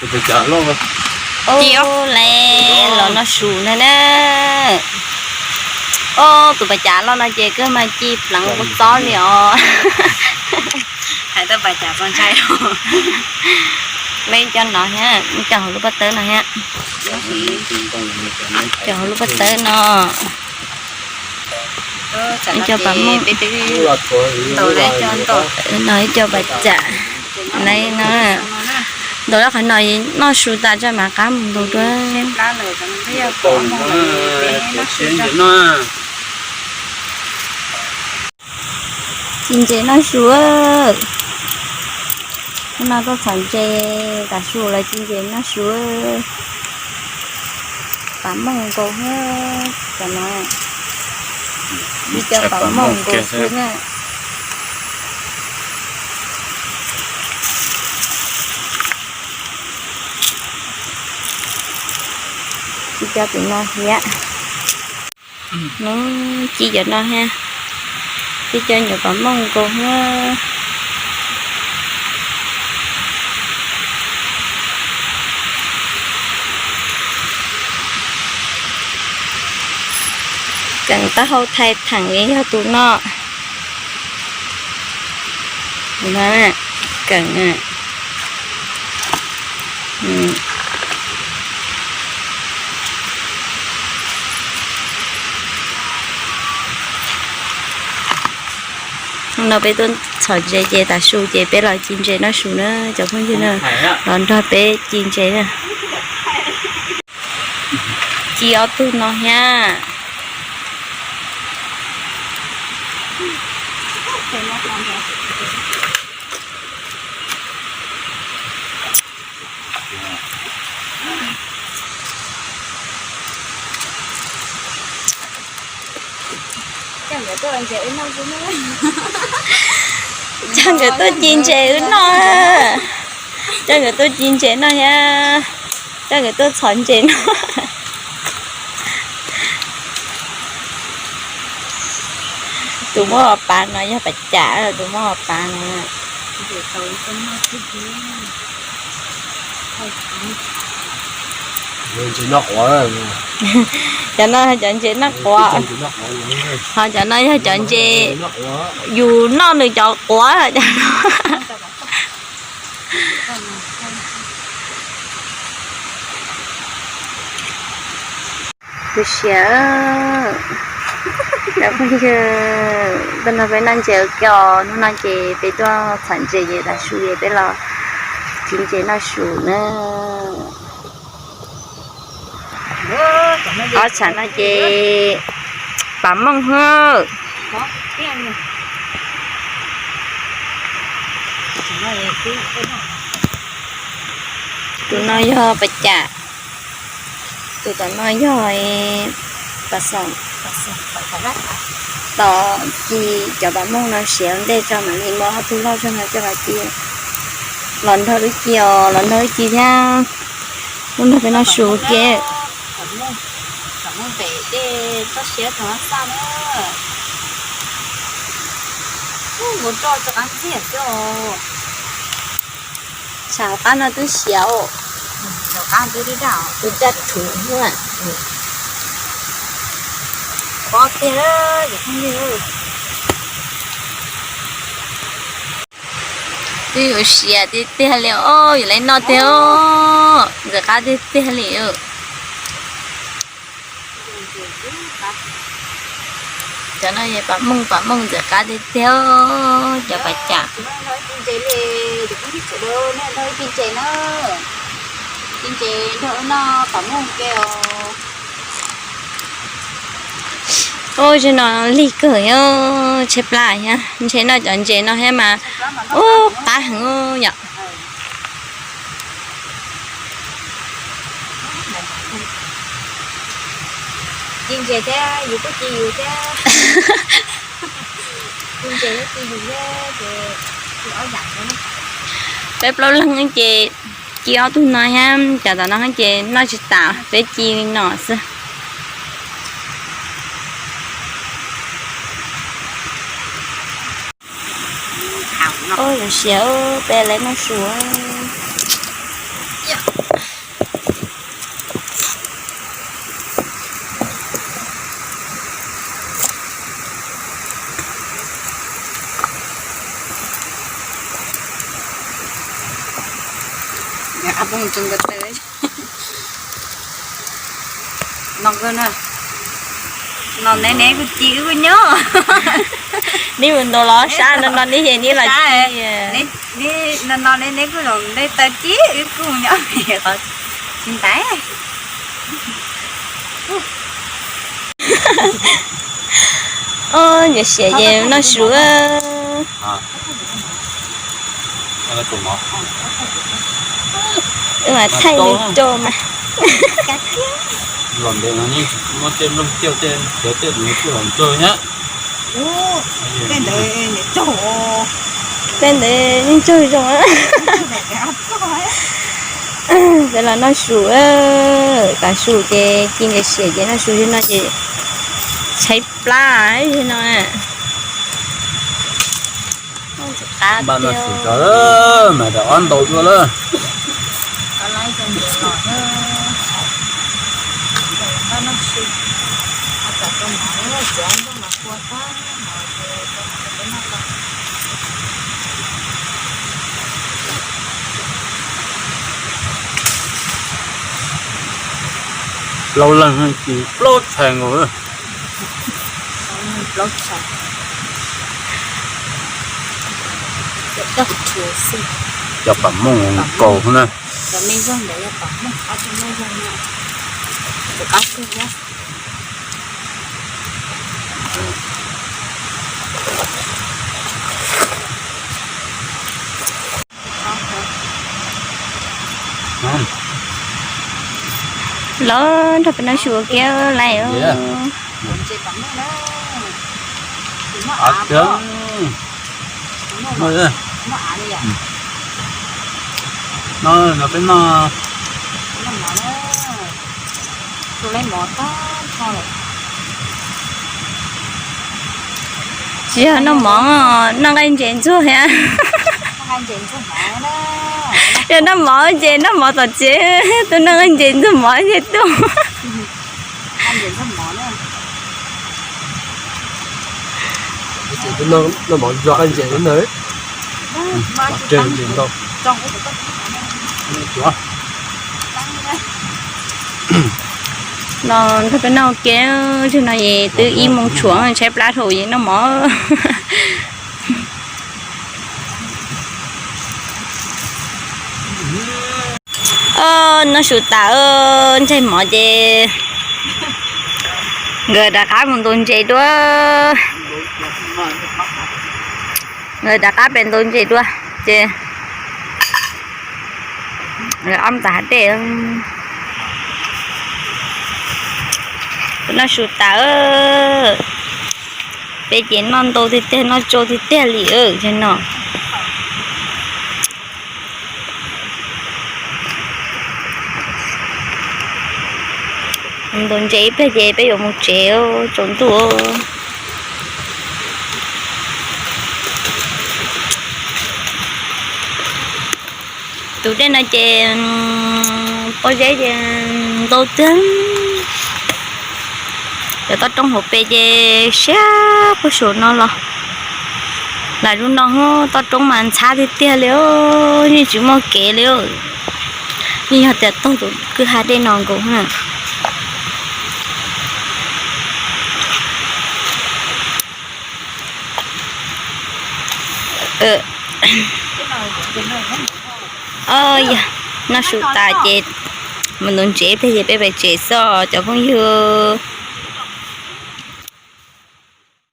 Ci lawv los noj su ntag na. Au, tus pas cas loj no ces kawg mas ci pleev ua txob li os. Hais tau pas cas txog ntshai. Lawv cov no thiab, cov hauv lub pob tawb no thiab. Cov hauv lub pob tawb no. Ib co pas mooj, no ib co pas cas, no, ntaus lub qhov no noj su tas tso mam qab mus ntaus dua. Ci ntses noj su. Hnub no tuaj txhom ntses tav su los ci ntses noj su. Pas mooj nkaus thiab cov no, ib co pas mooj nkaus xwb na. Ib co tus no thiab. Nub ci cov no thiab, ib co nyuam pas mooj nkaus thiab. Keem taub hau thaij theem li yog tus no. Keem. Hnub no peb tuaj txhom ntses ces tav su ces peb los ci ntses noj su na cov phooj ywg na, los nrog peb ci ntses na. Ci ob tug no thiab. Coj nkawd tuaj ci ntses wb noj. Coj nkawd tuaj ci ntses noj thiab. Coj nkawd tuaj txhom ntses noj. Tus muaj hauv pav no yog pas cas, tus muaj hauv pav no. Cov no cov ntses noj quav, ho cov no yog cov ntses yus noj nws cov quav cov no. Lub sij hawm cov phooj ywg, tuaj nrog peb noj ntses ua ke os. Hnub no ces peb tuaj txhom ntses ces tav su ces peb los ci ntses noj su na. Ob tsam no ces pas mooj hwb. Tus no yog pas cas, tus tom no yog pas xoom. Tos ci cov pas mooj no siav ua ntej tso mam li muab ob tug loj zog no coj los ci. Los nrog wb ci os, los nrog wb ci thiab. Hnub no peb noj su ua ke. Tsam hauv qab no twb siav, tus daj rhuv. Pob tiag, twb yuav siav tiag tiag li os, yuav lawv noj tiag os, ntxim qab tiag tiag li. Cov no yog pas mooj, pas mooj ntxim qab tiag tiag, cov pas cas. Ub, zaum no lig kawg, tshaib plab thiab, ntshe noj cov ntses no thiab mas ub qab heev yom. Ci ntses thiab yus kuj ci yus thiab. Ci ntses thiab ci yus thiab ces ci ob yam. Peb plaub leeg ces ci ob tug no thiab, cov tom no ces noj tsis tas, peb ci li no xwb. Ub, yuav siav, peb lawv noj su. Qab poob tso nkawd tawm. No kawg na. No neb neb kuj ci wb kuj nyob. Neb mus ntaus los sab no no neb ces neb los ci. No no neb neb kuj los neb taw ci wb kuj nyob. Tsis ntais. Nyiam siam ces noj su. Wb mas thaij li rau mas. Los ntawd no yeej tsis muaj tej nplooj tiaj tej cawv tej los kuj los ntsaug thiab. Tej ntawd yeej tsaug zoo. Peb los noj su, tas su ces ci nyiam siam ces noj su li no ces tshaib plab li no. Npaj noj su tso, mas rau ob ntau dua lawm. Plaub leeg ces plaub tshais nkaus. Cov pam mooj kaus na. Los nrog peb noj su ua ke lawm. No peb noj. Tsis yog noj mov, noj nqaij ntses ntxuag thiab. Yog noj mov ces noj mov tom tsev, tus noj nqaij ntses ntxuag mov thiab tuaj. Noj mov ntxuag nqaij ntses ntag. No nrog peb noj ua ke, zaum no es twb ib moos tshuav tshaib plab dhau es noj mov. Noj su tas, ntseg mov ces nkawd rov qab mus ntaus ntses dua. Nkawd rov qab pem ntaus ntses dua ces nkawd ob tag dej. Noj su tas, peb ces noj ntau tiag tiag, noj tsau tiag tiag li no. Ntaus ntses ib pliag ces peb yuav mus tsev, tsaus ntuj. Tus dej no ces pob zeb ces ntau tiag. Cov toj roob hauv pes ces siab puag saum no los. Lam lub no toj roob mas ntxhab tiag tiag li, yeej tsis muaj kev li. Yeej yog tias taug tus kwj ha dej no nkaus na. Yog noj su tas ces mus ntaus ntses ib pliag ces peb pem tsev xwb cov phooj ywg.